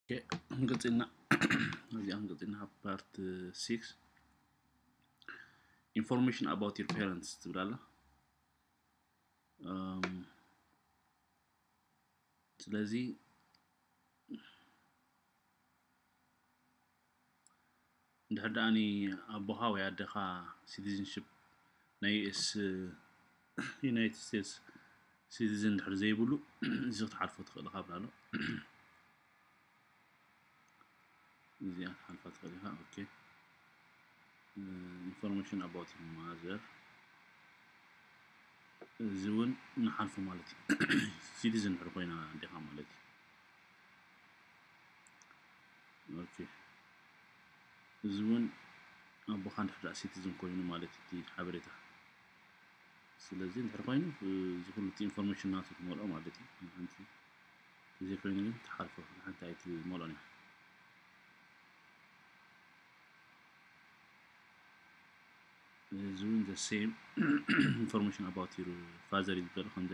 ክንቅፅልና እዚኣ ክንቅፅልና part six information about your parents ትብላላ። ስለዚ እንድሕር ደኣ ኣቦኻ ወይ ኣደኻ citizenship ናይ US United States citizen እንድሕር ዘይብሉ እዚ ክትሓልፎ ትኽእል ኢኻ ብላ ኣሎ። እዚኣ ክትሓልፋ ትኽእል ኢኻ። Okay, information about your mother እዚ እውን ንሓልፎ ማለት እዩ። Citizen እንድሕር ኮይና ኣዴኻ ማለት እዩ። Okay፣ እዚ እውን ኣቦኻ እንድሕር ደኣ citizen ኮይኑ ማለት እዩ እቲ ሓበሬታ። ስለዚ እንድሕር ኮይኑ እዚ ኩሉ እቲ information ናቱ ትመልኦ ማለት እዩ። ሓንቲ እዚ ኮይኑ ግን ትሓልፎ ሓንቲ ኣይትመልኦን እያ። እዚ እውን the same information about your father እዩ ዝበል ከምዚ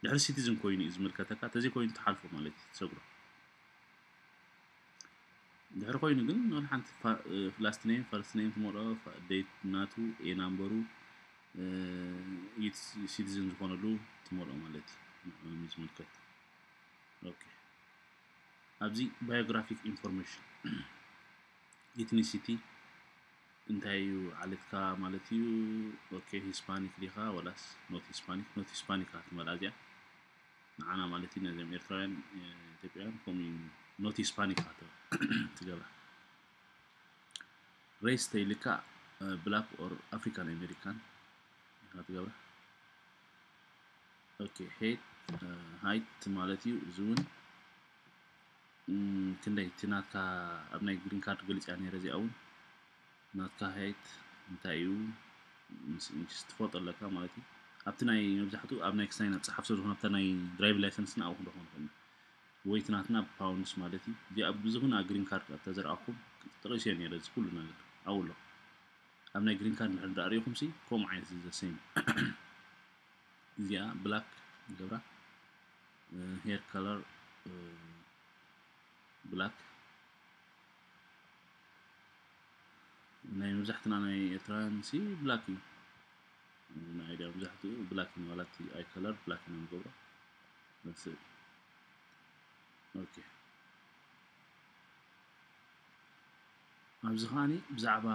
ድሕሪ citizen ኮይኑ እዩ ዝምልከተካ። ተዘይ ኮይኑ ትሓልፎ ማለት እዩ ትሰግሮ። ድሕሪ ኮይኑ ግን ወላ ሓንቲ last name first name ትመልኦ፣ date ናቱ፣ A number ኡ፣ citizen ዝኾነሉ ትመልኦ ማለት እዩ። ንዕኦም እዩ ዝምልከት። Okay፣ ኣብዚ biographic information ethnicity እንታይ እዩ ዓሌትካ ማለት እዩ። Okay፣ Hispanic ዲኻ ወላስ not Hispanic? Not Hispanic ኢኻ ትመልኣ እዚኣ ንዓና ማለት እዩ። ነዚኦም ኤርትራውያን፣ ኢትዮጵያውያን ከምኡ እዩ። Not Hispanic ኢኻ ትገብራ። Race ተይልካ black or African American ኢኻ ትገብራ። Okay፣ height፣ height ማለት እዩ። እዚ እውን ክንደይ እቲ ናትካ ኣብ ናይ green card ገሊፅያ ነይረ። እዚኣ እውን ናትካ height እንታይ እዩ ምስ inches ትፈልጦ ኣለካ ማለት እዩ። ኣብቲ ናይ መብዛሕትኡ ኣብ ናይ ክሳይና ዝፀሓፍ ስለ ዝኾነ ኣብታ ናይ driving license ና ኣብኡ ክንረኽቦ ንኽእል ኢና። Weight ናትና ብ pounds ማለት እዩ። እዚኣ ብዝኹን ኣብ green card ኣብታ ዘርኣኹም ተጠቒሰ ነይረ እዚ ኩሉ ነገር ኣብኡ ኣሎ። ኣብ ናይ green card እንድሕር ደኣ ሪኢኹም ሲ ከምኡ ዓይነት እዩ the same። እዚኣ black ገብራ፣ hair color black። ናይ መብዛሕትና ናይ ኤርትራውያን ሲ black እዩ። ናይ ኢትዮጵያ መብዛሕትኡ black እዩ። ዋላ እቲ eye color black ኢና ንገብሮ። Okay፣ ኣብዚ ከዓኒ ብዛዕባ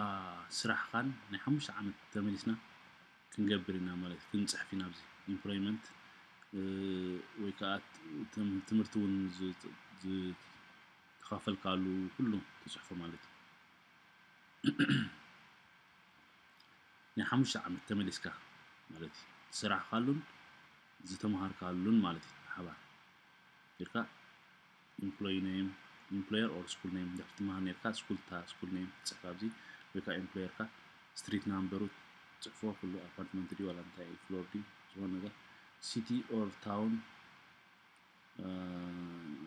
ስራሕኻን ናይ ሓሙሽተ ዓመት ተመሊስና ክንገብር ኢና ማለት እዩ። ክንፅሕፍ ኢና ኣብዚ employment ወይ ከዓ ትምህርቲ እውን ዝተኻፈልካሉ ኩሉ ትፅሕፎ ማለት እዩ። ናይ ሓሙሽተ ዓመት ተመሊስካ ማለት እዩ። ዝሰራሕካሉን ዝተምሃርካሉን ማለት እዩ። ሓባር ጌርካ employee name፣ employer or school name እንድሕር ትምሃር ኔርካ ስኩል፣ እታ ስኩል name ትፅሕፍ ኣብዚ፣ ወይ ከዓ employer ካ፣ street number ኡ ትፅሕፎ፣ ኩሉ apartment ድዩ ዋላ እንታይ floor ድዩ ዝኾነ ነገር፣ city or town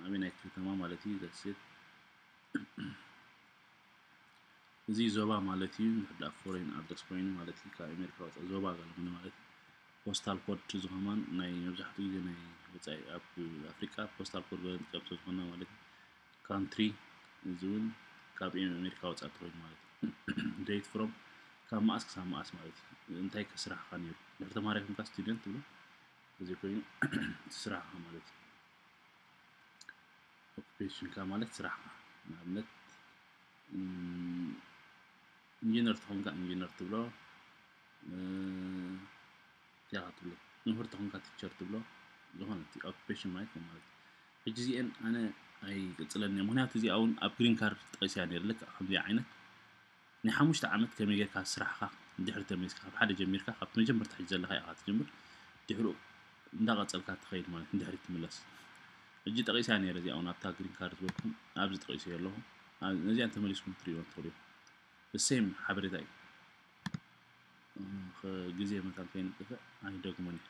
ኣበየናይ ከተማ ማለት እዩ። That's it። እዚ ዞባ ማለት እዩ። እንድሕር ደኣ foreign address ኮይኑ ማለት እዩ፣ ካብ ኣሜሪካ ወፃኢ ዞባ ገለ ማለት እዩ። Postal code እዚ ከማን ናይ መብዛሕትኡ ግዜ ናይ ወፃኢ ኣብ ኣፍሪቃ postal code ገለ ንጥቀም ስለ ዝኾንና ማለት እዩ። Country እዚ እውን ካብ ኣሜሪካ ወፃኢ ኮይኑ ማለት እዩ። Date from ካብ መኣስ ክሳብ መኣስ ማለት እዩ። እንታይ ከስራሕካ ነይሩ? እንድሕር ተማሃራይ ኮንካ student ትብሎ፣ እዚ ኮይኑ እቲ ስራሕካ ማለት እዩ። Occupation ካ ማለት ስራሕካ፣ ንኣብነት ኢንጂነር ተኾንካ ኢንጂነር ትብሎ፣ እንታይ ኢኻ ትብሎ፣ መምህር ተኾንካ ቲቸር ትብሎ፣ ዝኾነ እቲ occupation ማለት ነው ማለት እዩ። ሕጂ እዚአን ኣነ ኣይቅፅለን እየ፣ ምክንያቱ እዚኣ እውን ኣብ green card ጠቂሰያ ነይረ፣ ልክዕ ከምዚኣ ዓይነት ናይ ሓሙሽተ ዓመት ከመይ ጌርካ ስራሕካ እንድሕሪ ተመሊስካ ካብ ሓደ ጀሚርካ ካብቲ መጀመርታ ሕጂ ዘለካ ኢኻ ትጅምር፣ ድሕሩ እንዳቐጸልካ ትኸይድ ማለት እንድሕሪ ትምለስ። ሕጂ ጠቂሰያ ነይረ እዚኣ እውን ኣብታ green card ዝበልኩም ኣብዚ ጠቂሰዮ ኣለኹ። ነዚኣን ተመሊስኩም ክትርእይወን ትኽእሉ ኢኹም። The same ሓበሬታ እዩ። ግዜ መታን ከይንጥፍእ ኣይደግሞን እየ።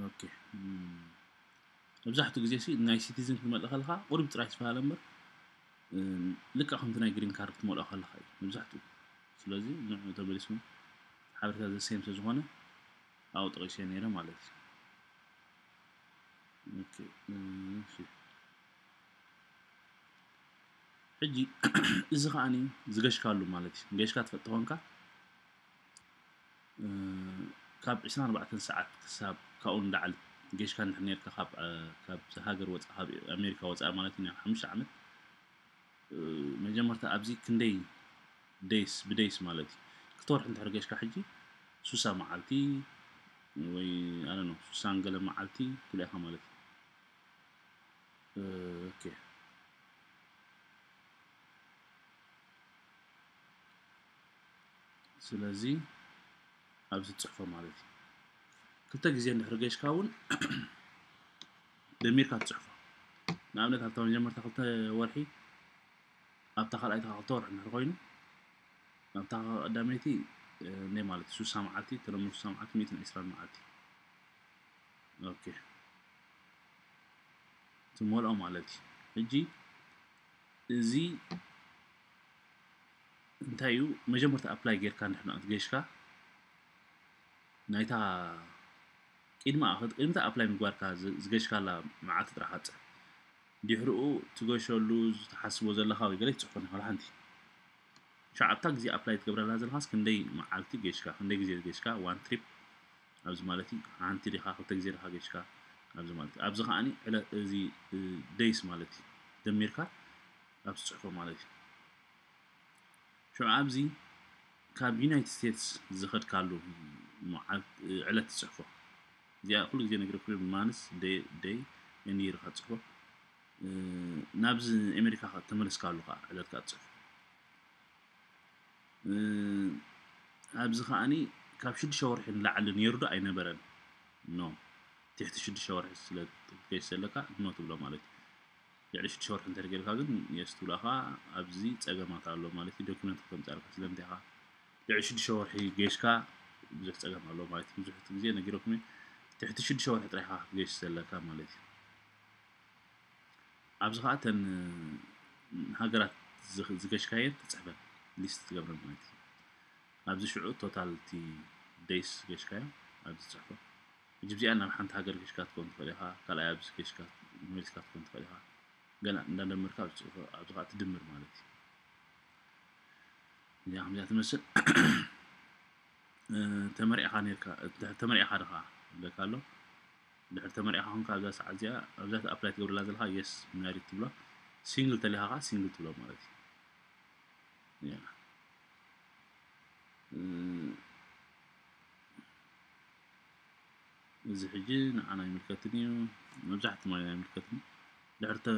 Okay፣ መብዛሕትኡ ግዜ ሲ ናይ ሲቲዝን ክትመልእ ከለኻ ቁሩብ ጥራይ ዝፈላለ እምበር ልክዕ ከምቲ ናይ ግሪን ካርድ ክትመልኦ ከለኻ እዩ መብዛሕትኡ። ስለዚ ንዕኡ ተመሊስኩም ሓበሬታ the same ስለ ዝኾነ ኣብኡ ጠቒሰዮ ነይረ ማለት እዩ። Okay፣ እሺ። ሕጂ እዚ ከዓኒ ዝገሽካሉ ማለት እዩ። ገሽካ ትፈልጥ ተኾንካ፣ እ፣ ካብ ዕስራን ኣርባዕተን ሰዓት ክሳብ ካብኡ ንላዕሊ ገሽካ እንድሕር ነርካ፣ ካብ፣ እ፣ ካብ ሃገር ወፃእ፣ ካብ ኣሜሪካ ወፃእ ማለት እዩ፣ ናይ ሓሙሽተ ዓመት፣ እ፣ መጀመርታ ኣብዚ ክንደይ ደይስ፣ ብደይስ ማለት እዩ፣ ክልተ ወርሒ እንድሕር ገሽካ፣ ሕጂ ሱሳ መዓልቲ ወይ ኣነ ነው ሱሳን ገለ መዓልቲ ትብላ ኢኻ ማለት እዩ። እ፣ ኦኬ። ስለዚ ኣብዚ ትጽሕፎ ማለት እዩ። ክልተ ግዜ እንድሕር ገሽካ እውን ደሚርካ ትጽሕፎ። ንኣብነት ኣብታ መጀመርታ ክልተ ወርሒ፣ ኣብታ ካልኣይቲ ክልተ ወርሒ እንድሕር ኮይኑ፣ ኣብታ ቀዳመይቲ፣ እ፣ እንደ ማለት ሱሳ መዓልቲ፣ ተለምዶ ሱሳ መዓልቲ፣ ሚእትን ዕስራን መዓልቲ። ኦኬ። ትመልኦ ማለት እዩ። ሕጂ እዚ እንታይ እዩ? መጀመርታ ኣፕላይ ጌርካ እንድሕር ንኣ ገሽካ፣ ናይታ ቅድሚ ኣኸ-፣ ቅድሚታ ኣፕላይ ምግባርካ ዝ-፣ ዝገሽካላ መዓልቲ ጥራሕ ኣጽሕ። ድሕሪኡ ትገሸሉ ዝትሓስቦ ዘለኻ ወይ ገለ ይትጽሕፎ፣ ዋላ ሓንቲ። ሻዕ ኣብታ ግዜ ኣፕላይ ትገብረላ ዘለኻስ ክንደይ መዓልቲ ገሽካ፣ ክንደይ ግዜ ገሽካ፣ ዋን ትሪፕ ኣብዚ ማለት እዩ። ሓንቲ ዲኻ፣ ክልተ ግዜ ዲኻ ገሽካ ኣብዚ ማለት እዩ። ኣብዚ ከዓኒ ዕለ-፣ እዚ፣ እ፣ ደይስ ማለት እዩ። ደሚርካ ኣብ ትጽሕፎ ማለት እዩ። ሽዑ ኣብዚ ካብ ዩናይትድ ስቴትስ ዝኸድካሉ መዓልቲ፣ እ፣ ዕለት ትጽሕፎ። እዚኣ ኩሉ ግዜ ነግረኩም እየ፣ ማንስ፣ ደይ፣ ደይ፣ ኤንድ ይር ኢኻ ትጽሕፎ። እ፣ ናብዚ ኣሜሪካ ተመለስካሉ ከዓ ዕለት ከዓ ትጽሕፎ። እ፣ ኣብዚ ከዓኒ ካብ ሽዱሽተ ወርሒ ንላዕሊ ነይሩ ዶ ኣይነበረን? ኖ። ትሕቲ ሽዱሽተ ወርሒ ስለ ትገሽ ዘለካ ኖ ትብሎ ማለት እዩ። ልዕሊ ሽዱሽተ ወርሒ እንተ ጌርካ ግን የስ ትብሎ ኢኻ። ኣብዚ ጸገማት ኣሎ ማለት እዩ። ዶክመንት ክተምጽኣልካ ስለምንታይ ኢኻ ልዕሊ ሽዱሽተ ወርሒ ገሽካ ብዙሕ ጸገም ኣሎ ማለት እዩ። ብዙሕ ግዜ ነጊረኩም እየ። ትሕቲ ሽዱሽተ ወርሒ ጥራሕ ኢኻ ክትገሽ ዘለካ ማለት እዩ። ኣብዚ ኸዓ እተን ሃገራት ዝኽ-፣ ዝገሽካየን ትጽሕፈን፣ ሊስት ትገብረን ማለት እዩ። ኣብዚ ሽዑ ቶታል እቲ ደይስ ገሽካዮ ኣብዚ ትጽሕፎ። ሕጂ እዚኣ ናብ ሓንቲ ሃገር ገሽካ ትኮን ትኽእል ኢኻ፣ ካልኣይ ኣብዚ ገሽካ መሊስካ ትኮን ትኽእል ኢኻ። ገና እንዳደመርካ ኣብዚ ትጽሕፎ፣ ኣብዚ ኸዓ ትድምር ማለት እዩ። እዚኣ ከምዚኣ ትመስል። እ፣ ተመሪዕኻ ኔርካ፣ እ፣ ተመሪዕኻ ድኻ? ይብለካ ኣሎ። ድሕሪ ተመሪዕኻ ኾንካ ኣብዛ ሰዓት እዚኣ፣ ኣብዛ ኣፕላይ ትገብረላ ዘለኻ የስ ማሪድ ትብሎ። ሲንግል ተሊኻ ኸዓ ሲንግል ትብሎ ማለት እዩ። ያ። እ፣ እዚ ሕጂ ንዓና ኣይምልከትን እዩ። መብዛሕትኡ ማለት ኣይምልከትን። ድሕሪ ተ-፣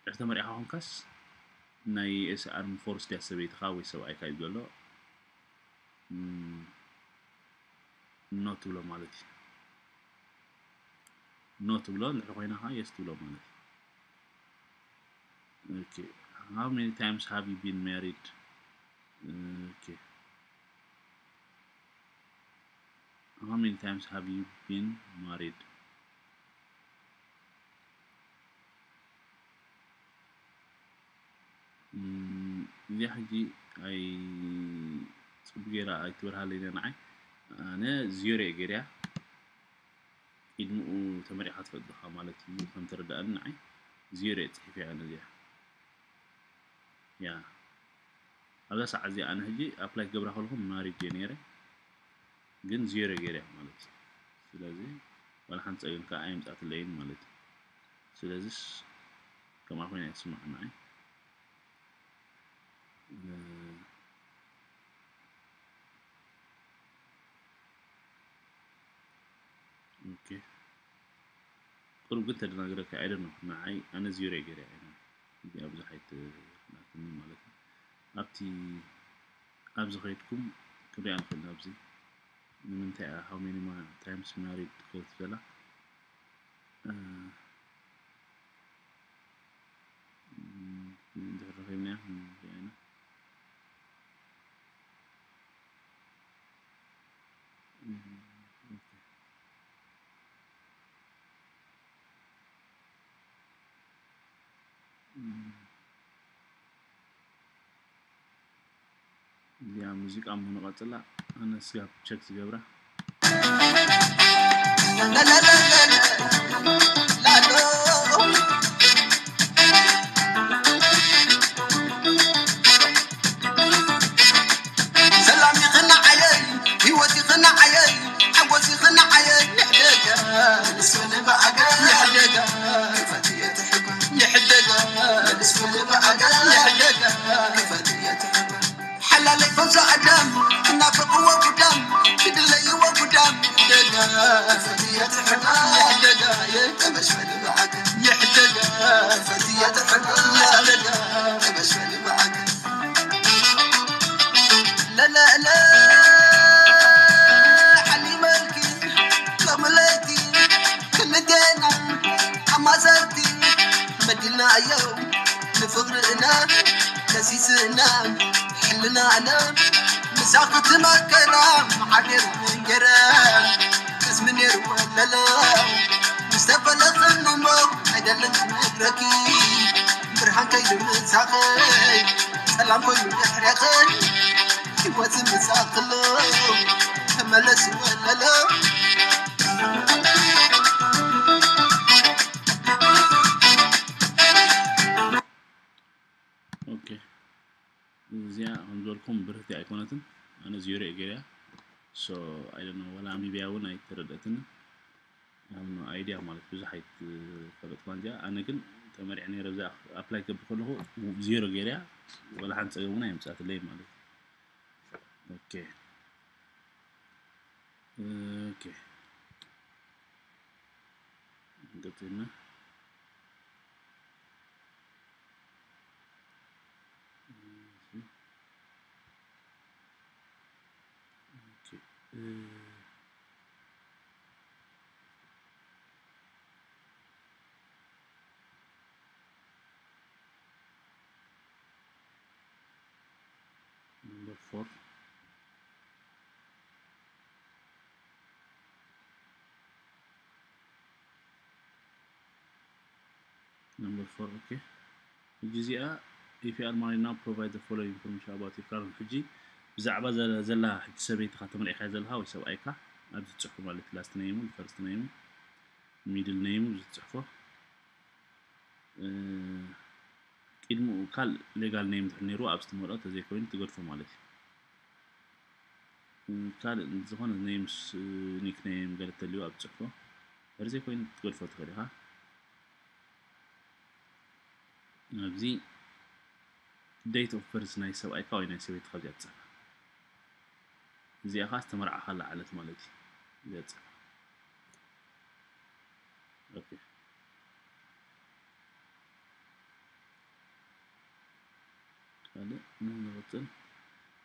ድሕሪ ተመሪዕኻ ኾንካስ ናይ ዩ ኤስ ኣርም ፎርስ ድያ ሰበይትኻ ወይ ሰብኣይካ እዩ ዘሎ። ም፣ ኖ ትብሎ ማለት እዩ። ኖ ትብሎ፣ እንድሕር ኮይና ኸዓ የስ ትብሎ ማለት እዩ። ኦኬ። How many times have you been married? ኦኬ። How many times have you been married? እም፣ እዚኣ ሕጂ ኣይ-፣ ጽቡቅ ጌራ ኣይትበርሃለይን እያ ንዓይ። ኣነ ዜሮ እየ ጌርያ። ቅድሚኡ ተመሪዕካ ትፈልጥ ዲኻ ማለት እዩ፣ ከም ተረዳእኒ ንዓይ ዜሮ እየ ጽሒፈያ ነዚኣ። ያ። ኣብዛ ሰዓት እዚኣ ኣነ ሕጂ ኣፕላይ ክገብራ ከለኹ ማሪድ እየ ነይረ፣ ግን ዜሮ ገይረያ ማለት እዩ። ስለዚ ዋላ ሓንቲ ጸገም ከኣ ኣየምጻትለይን ማለት እዩ። ስለዚስ ከምኣ ኮይና እያ ትስምዓኒ ንዓይ። እ፣ ኦኬ። ቁሩብ ግን ተደናግረካ፣ I don't know። ንዓይ ኣነ ዜሮ እየ ገይረያ እየ። እዚኣ ብዙሕ ኣይትናትኒ ማለት እዩ። ኣብቲ፣ ኣብዚ ኸይድኩም ክንሪኣ ንኽእል ኢና። ኣብዚ ንምንታይ እያ፣ how many ma-, times married ክትብል ዘላ? እ፣ ም፣ እንድሕር ረኺብናያ ክንሪኣ ኢና። ም፣ ኦኬ። እዚኣ ሙዚቃ እሞ ንቐጽላ። ኣነ ስጋብ ቸክ ዝገብራ። ፈትያ ትሕና ለላ የቀበሽ መልባዕክ። የሕደጋ ፈትያ ትሕና ለላ የቀበሽ መልባዕክ። ለለለ ሓሊመልኪ ሎሚ ለይቲ ክልቴና ኣማሰልቲ መዲናዮ ንፍቕርና ከሲስና ሕልናና ምሳኺ ትመከራ መሓደር ገረ ከስሚ ነይሩ ወለለ ምስ ተፈለኽን እሞ ኣይደልን ክነግረኪ ብርሃን ከይዱ ምሳኺ ጸላም ኮይኑ ድሕረኽን ህይወት ምሳኽሎ ተመለስ ወለለ። ኦኬ፣ እዚኣ ከም ዝበልኩም ብርህቲ ኣይኮነትን። ኣነ ዜሮ እየ ገይረያ። So I don't know፣ ወላ ኣንቢብያ እውን ኣይተረደእትንን። I have no idea ማለት ብዙሕ ኣይትፈለጥኳን እዚኣ። ኣነ ግን ተመሪዐ ነይረ፣ ብዛ ኣፕላይ ክገብር ከለኹ ዜሮ ገይረያ፣ ወላ ሓንቲ ጸገም እውን ኣይምጻእትለይ ማለት እዩ። ኦኬ። ኦኬ። ቀጺልና። ኦኬ። እ፣ number four። Number four፣ ኦኬ። ሕጂ እዚኣ፣ if you are married now, provide the following information about your current። ሕጂ ብዛዕባ ዘ-፣ ዘላ ሕጂ ሰበይትኻ ተመርዒኻ ዘለኻ ወይ ሰብኣይካ ኣብዚ ትጽሕፎ ማለት እዩ። Last name ኡ፣ first name ኡ፣ middle name ኡ ኣብዚ ትጽሕፎ። እ፣ ቅድሚኡ ካል ሌጋል ኔም እንድሕር ነይርዎ ኣብዚ ትመልኦ፣ ተዘይኮይኑ ትገድፎ ማለት እዩ። እ፣ ካልእ ዝኾነ ኔምስ፣ እ፣ ኒክ ኔም ገለ ተልዩ ኣብ ትጽሕፎ፣ እንድሕር ዘይኮይኑ ክትገድፎ ትኽእል ኢኻ። ኣብዚ ዴት ኦፍ በርዝ ናይ ሰብኣይካ ወይ ናይ ሰበይትኻ እዚኣ ትጽሕፋ። እዚኣ ኸዓ ዝተመርዓኻላ ዕለት ማለት እዩ። እዚኣ ትጽሕፋ። ኦኬ። ካልእ ንቕጽል።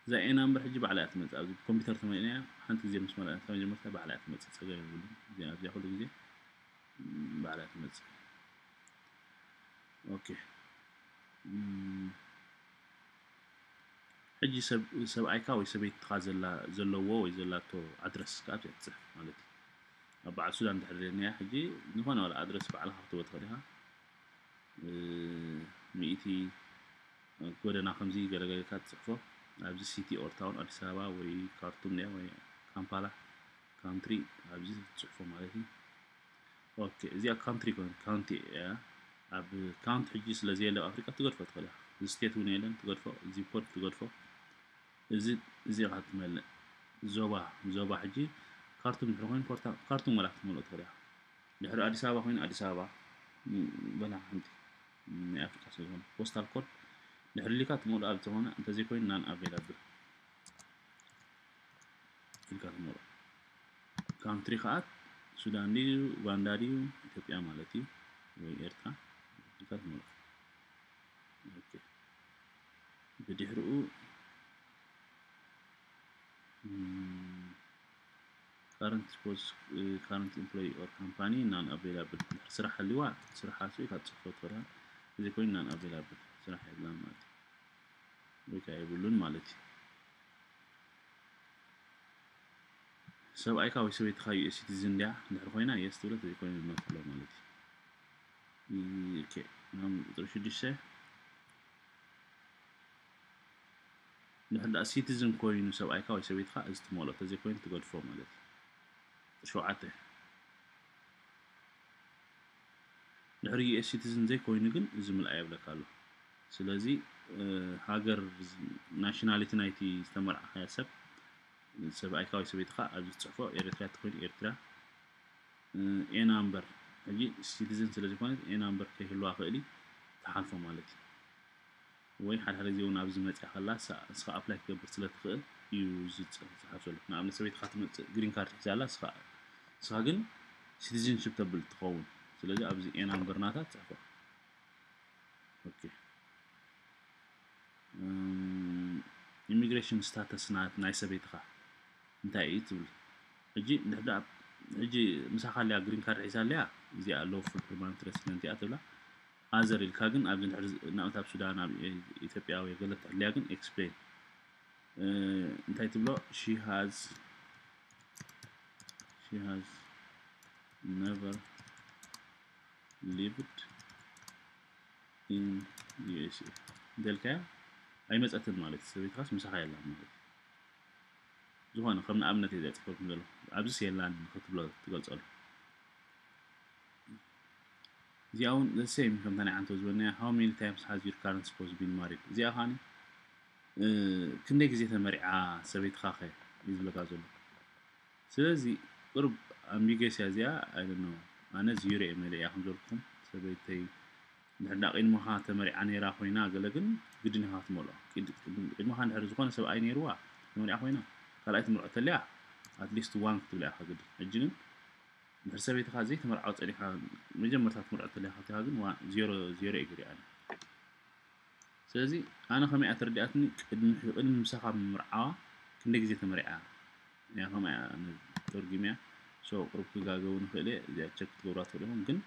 እዛ ኤ ናምበር ሕጂ ባዕላ እያ ትመጽእ። ኣብዚ ኮምፒውተር ተመሊእናያ፣ ሓንቲ ግዜ ምስ መለእና፣ ካብ መጀመርታ ባዕላ እያ ትመጽእ፣ ጸገም የብሉን። እዚኣ፣ እዚኣ ኩሉ ግዜ፣ ም፣ ባዕላ እያ ትመጽእ። ኦኬ። ም፣ ሕጂ ሰብ-፣ ሰብኣይካ ወይ ሰበይትኻ ዘላ-፣ ዘለዎ ወይ ዘላቶ ኣድረስ ከኣ ኣብዚኣ ትጽሕፍ ማለት እዩ። ኣብ በዓል ሱዳን እንድሕር ደልናያ፣ ሕጂ ዝኾነ ዋላ ኣድረስ ባዕልኻ ክትህቦ ትኽእል ኢኻ። እ፣ ሚእቲ ጎደና ከምዚ ገለገለ ኢልካ ትጽሕፎ። ኣብዚ ሲቲ ኦር ታውን፣ ኣዲስ ኣበባ ወይ ካርቱም ድያ ወይ ካምፓላ፣ ካንትሪ ኣብዚ ትጽሕፎ ማለት እዩ። ኦኬ፣ እዚኣ ካንትሪ ኮን-፣ ካውንቲ እያ። ኣብ ካውንቲ ሕጂ ስለ ዘየለ ኣብ ኣፍሪቃ ትገድፎ ትኽእል ኢኻ። እዚ ስቴት እውን የለን፣ ትገድፎ። እዚ ፖርት ትገድፎ። እዚ፣ እዚ ኢኻ ትመልእ። ዞባ፣ ዞባ ሕጂ ካርቱም ድሕሪ ኮይኑ ፖርታ-፣ ካርቱም ዋላ ክትመልኦ ትኽእል ኢኻ። ድሕሪ ኣዲስ ኣበባ ኮይኑ ኣዲስ ኣበባ፣ ም፣ በላ ሓንቲ ናይ ኣፍሪቃ ስለ ዝኾነ። ፖስታል ኮድ ድሕሪ ኢልካ ትመልኦ ኣብ ዝኾነ፣ እንተዘይኮይኑ ናን ኣቬላብል ኢልካ ትመልኦ። ካንትሪ ኸኣ ሱዳን ድዩ፣ ኡጋንዳ ድዩ፣ ኢትዮጵያ ማለት እዩ፣ ወይ ኤርትራ ኢልካ ትመልኦ። ኦኬ። ብድሕሪኡ፣ ም፣ ካረንት ፖስ-፣ እ፣ ካረንት ኤምፕሎይ ኦር ካምፓኒ ናን ኣቬላብል። እንድሕር ስራሕ ሃልይዋ፣ ስራሕ ሃልዩ ኢልካ ትጽሕፎ ትኽእል ኢኻ። እዚ ኮይኑ ናን ኣቬላብል፣ ስራሕ የብላን ማለት እዩ። ወይ ከኣ የብሉን ማለት እዩ። ሰብኣይካ ወይ ሰበይትኻ ዩ ኤስ ሲቲዝን ድያ? እንድሕር ኮይና የስ ትብሎ፣ ተዘይኮይኑ ኖ ትብሎ ማለት እዩ። ኦኬ፣ ናብ ቁጽሪ ሽዱሽተ። እንድሕር ደኣ ሲቲዝን ኮይኑ ሰብኣይካ ወይ ሰበይትኻ፣ እዚ ትመልኦ፣ ተዘይኮይኑ ትገድፎ ማለት እዩ። ሸውዓተ። ድሕሪ ዩ ኤስ ሲቲዝን ዘይኮይኑ ግን እዚ ምልኣይ የብለካ ኣሎ። ስለዚ፣ እ፣ ሃገር፣ ናሽናሊቲ ናይቲ ዝተመርዓኻዮ ሰብ፣ ሰብኣይካ ወይ ሰበይትኻ ኣብዚ ትጽሕፎ፣ ኤርትራ ተኮይኑ ኤርትራ፣ እ፣ ኤ ናምበር፣ ሕጂ ሲቲዝን ስለ ዝኾነት ኤ ናምበር ከይህልዋ ክእል እዩ፣ ትሓልፎ ማለት እዩ። ወይ ሓደ ሓደ ግዜ እውን ኣብዚ መጽያ ከላ ንሳ-፣ ንስኻ ኣፕላይ ክትገብር ስለ ትኽእል እዩ ዝጽ-፣ ዝጽሓፍ ዘሎ። ንኣብነት ሰበይትኻ ትመጽእ ግሪን ካርድ ሒዛ ኣላ፣ ንስኻ ንስኻ ግን citizenship ተብል ትኸውን። ስለዚ ኣብዚ A number ናታ ትጽሕፎ። ኦኬ። Immigration status ናይ ሰበይትኻ እንታይ እዩ ትብል? ሕጂ ድሕዳ ሕጂ ምሳኻ ኣልያ green card ሒዛ ኣልያ እዚኣ lawful permanent resident እያ ትብላ። Other ኢልካ ግን ኣብዚ ንድሕሪ ንኣብነት ኣብ ሱዳን ኣብ ኢትዮጵያ ወይ ገለ ትሕልያ ግን explain እንታይ ትብሎ? She has she has never lived in USA እንተልካያ ኣይመፀትን ማለት እዩ። ሰበይትኻስ ምሳኻ የላን ማለት እዩ። ዝኾነ ከም ንኣብነት እየ ዘፅፈልኩም ዘሎ ኣብዚስ የላን ክትብሎ ትገልፀሉ። እዚኣ እውን the same ከምታ ናይ ዓንቶ ዝበልናያ how many times has your current spouse been married እዚኣ ከዓኒ ክንደይ ግዜ ተመሪዓ ሰበይትኻ ከ እዩ ዝብለካ ዘሎ። ስለዚ ቁሩብ ambiguous እያ እዚኣ። I don't know ኣነ ዜሮ እየ መሊኣ ከም ዘልኩም ሰበይተይ እንድሕር ዳ ቅድመኻ ተመሪዓ ነይራ ኮይና ገለ ግን ግድን ኢኻ ክትመልኦ። ቅድመኻ እንድሕር ዝኾነ ሰብኣይ ነይርዋ ተመሪዓ ኮይና ካልኣይ ትምርዖ ተልያ at least one ክትብላ ኢኻ ግድን። ሕጂ ግን እንድሕር ሰበይትኻ ዘይተመርዓወ ጸኒኻ መጀመርታ ትምርዖ ተልያ ካብቲኻ ግን ዜሮ ዜሮ እየ ገሪኣ። ስለዚ ኣነ ከመይ እያ ተረዲኣትኒ ቅድሚ ቅድሚ ምሳኻ ምምርዓዋ ክንደይ ግዜ ተመሪዓ እያ ከመይ እያ ተርጉምያ። So ቁሩብ ክጋገው ንኽእል እየ እዚኣ ቸክ ክትገብራ ትኽእሉ ኢኹም። ግን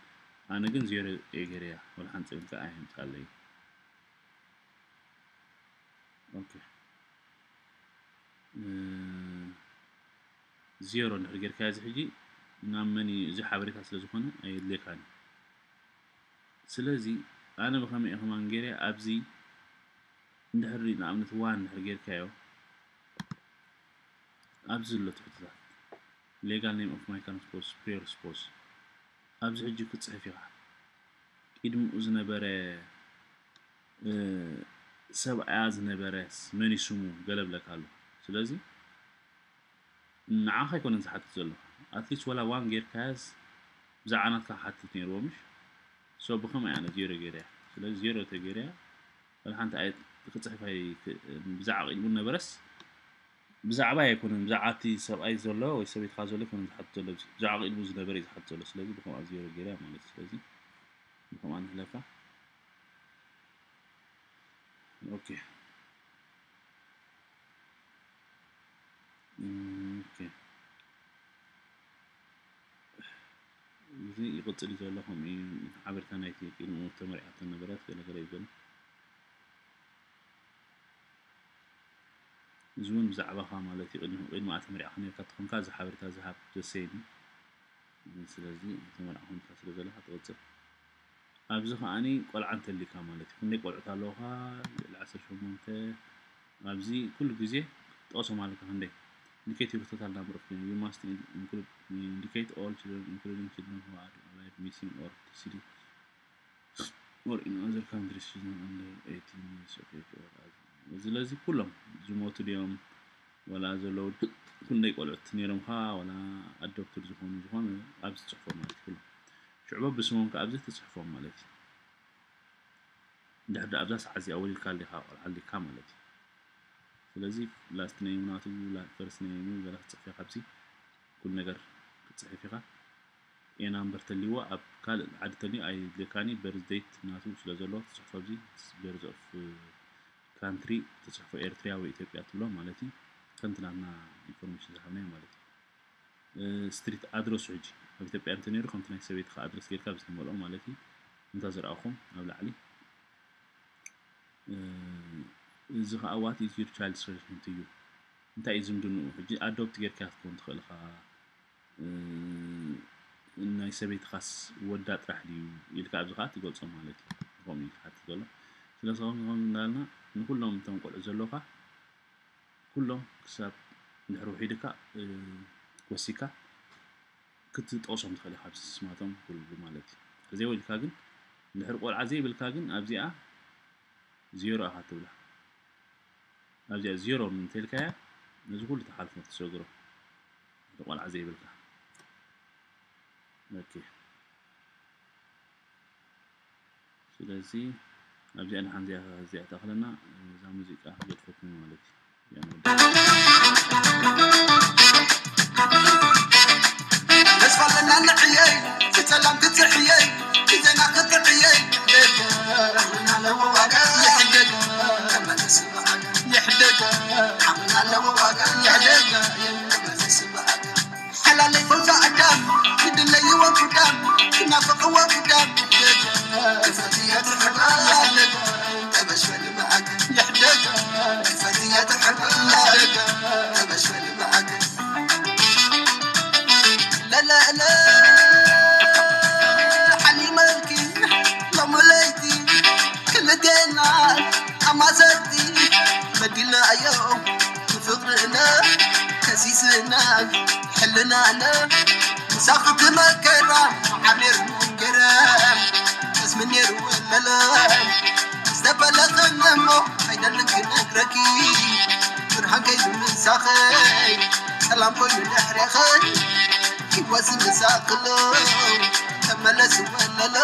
ኣነ ግን ዜሮ እየ ገይረያ ወላ ሓንቲ ጥቅሚ ከኣ ኣይምጻለይ። ኦኬ ዜሮ እንድሕር ጌርካዮ እዚ ሕጂ ናብ መን እዩ እዚ ሓበሬታ ስለ ዝኾነ ኣየድልየካን እዩ። ስለዚ ኣነ ብኸመይ እየ ከማን ገይረ ኣብዚ እንድሕር ንኣብነት ዋን እንድሕር ጌርካዮ ኣብዚ ዘሎ ትሕትታት legal name of my current spouse prior spouse ኣብዚ ሕጂ ክትፅሕፍ ኢኻ። ቅድሚኡ ዝነበረ ሰብኣያ ዝነበረ መን እዩ ስሙ ገለ ብለካ ኣሎ። ስለዚ ንዓኻ ኣይኮነን ዝሓትት ዘሎ ኣትሊስት ወላ ዋን ጌርካያስ ብዛዕባ ናትካ ክሓትት ነይርዎ ምሽ። So ብኸመይ ኣነ ዜሮ ገይረያ። ስለዚ ዜሮ ተገይረያ ወላ ሓንቲ ኣየት ክፅሕፍ ኣይክ- ብዛዕባ ቅድሙ ነበረስ ብዛዕባ ኣይኮነን ብዛዕባ እቲ ሰብኣይ ዘሎ ወይ ሰበይትካ ዘሎ ኣይኮነን ዝሓትት ዘሎ እዚ ብዛዕባ ቅድሙ ዝነበረ እዩ ዝሓትት ዘሎ። ስለዚ ብኸምኣ ዜሮ ገይረያ ማለት እዩ። ስለዚ ብኸምኣ ንሕለፋ። ኦኬ ኦኬ እዚ ይቕጽል እዩ ዘሎ። ከምኡ እዩ ሓበሬታ ናይቲ ቅድሚኡ ተመሪዓቶ ነበረት ገለገለ እዩ ዘሎ። እዚ እውን ብዛዕባኻ ማለት እዩ። ቅድሚ ቅድሚ ተመሪዕካ ነርካ ተኾንካ እዚ ሓበሬታ ዝሃብ ዘሰይኒ ስለዚ ተመርዓ ኮንካ ስለ ዘለካ ትቕጽል። ኣብዚ ከዓኒ ቆልዓ እንተሊካ ማለት እዩ። ክንደይ ቆልዑት ኣለውካ? ልዕሊ ዓሰርተ ሸሞንተ ኣብዚ ኩሉ ግዜ ጥቀሶም ኣለካ። ክንደይ? Indicate your total number of children. You must in- include indicate all children including children who are alive, missing or deceased or in other countries children under eighteen years of age or as ስለዚ ኩሎም ዝሞቱ ድዮም ወላ ዘለዉ ክንደይ ቆልዑት ነይሮምካ ወላ adopted ዝኾኑ ዝኾኑ ኣብዚ ትፅሕፎም ማለት እዩ። ኩሎም ሽዑ በብስሞም ከ ኣብዚ ትፅሕፎም ማለት እዩ። እንድሕር ደኣ ኣብዛ ሰዓት እዚኣ ወሊድካ ኣሊካ ቆልዓ ኣሊካ ማለት እዩ። ስለዚ last name ናቱ first name ገለ ክትፅሕፍ ኢኻ ኣብዚ ኩሉ ነገር ክትፅሕፍ ኢኻ። A number ተልይዎ ኣብ ካልእ ዓዲ ተልዩ ኣየድልየካን እዩ። Birth date ናቱ ስለ ዘለዎ ትፅሕፎ ኣብዚ birth of country ትፅሕፎ ኤርትርያ ወይ ኢትዮጵያ ትብሎ ማለት እዩ። ከምቲ ናትና information ዝሃብናዮ ማለት እዩ። Street address ሕጂ ኣብ ኢትዮጵያ እንተ ነይሩ ከምቲ ናይ ሰበይትኻ ኣድረስ ጌርካ ኣብዚ ትመልኦ ማለት እዩ። እንተ ዝረኣኹም ኣብ ላዕሊ እዚ ከዓ what is your child's relation to you እንታይ እዩ ዝምድንኡ? ሕጂ adopt ጌርካ ክትከውን ትኽእል ኢኻ። ናይ ሰበይትኻስ ወዳ ጥራሕ ድዩ ኢልካ ኣብዚ ከዓ ትገልጾ ማለት እዩ። ከምኡ እዩ ዝሓትት ዘሎ። ስለዚ ከምዚ ከምዚ እንዳበልና ንኩሎም እቶም ቆልዑ ዘለውካ ኩሎም ክሳብ እንድሕር ውሒድካ ወሲካ ክትጠቕሶም ትኽእል ኢኻ ኣብዚ ስማቶም ኩሉ ማለት እዩ። ዘይወሊድካ ግን እንድሕር ቆልዓ ዘይብልካ ግን ኣብዚኣ ዜሮ ኢኻ ትብላ። ኣብዚኣ ዜሮ እንተልካያ ነዚ ኩሉ ትሓልፎ ትሰግሮ። እቲ ቆልዓ ዘይብልካ ኦኬ። ስለዚ ኣብዚኣ ንሓን እዚኣ እዚኣ ተኣኽለና እዛ ሙዚቃ ገድፈኩም ማለት እዩ። እዚኣ ንወድእ። ኣንዕየይ ብሰላም ክትሕየይ ግዜና ክትዕየይ ይሕደግ ኣለዎ ዋጋ ይሕደግ ተመለስ ብዓጋ ይሕደግ ሓምን ኣለዎ ዋጋ ይሕደግ ተመለስ ብዓጋ ሓላለይ ፈውዛ ኣዳም ክድለይዎ ጉዳም ክናፍቕዎ ጉዳም ይሕደግ ክፈትያ ትሕባ ይሕደግ ተበሽበል ብዓጋ ይሕደግ ክፈትያ ትሕባ ይሕደግ ተበሽበል ብዓጋ ለለለ ሓሊመልኪ ሎሚ ለይቲ ክልቴና ኣማሰርቲ በዲልናዮ ንፍቕርና ከሲስና ሕልናና ምሳኺ ትመከራ ዓብር ገረ ተስምን ነይሩ ወለለ ዝተፈለኽን እሞ ኣይደልን ክነግረኪ ብርሃን ከይዱ ምሳኺ ሰላም ኮይኑ ድሕሬኺ ይወስ ምሳኽሎ ተመለስ ወለሎ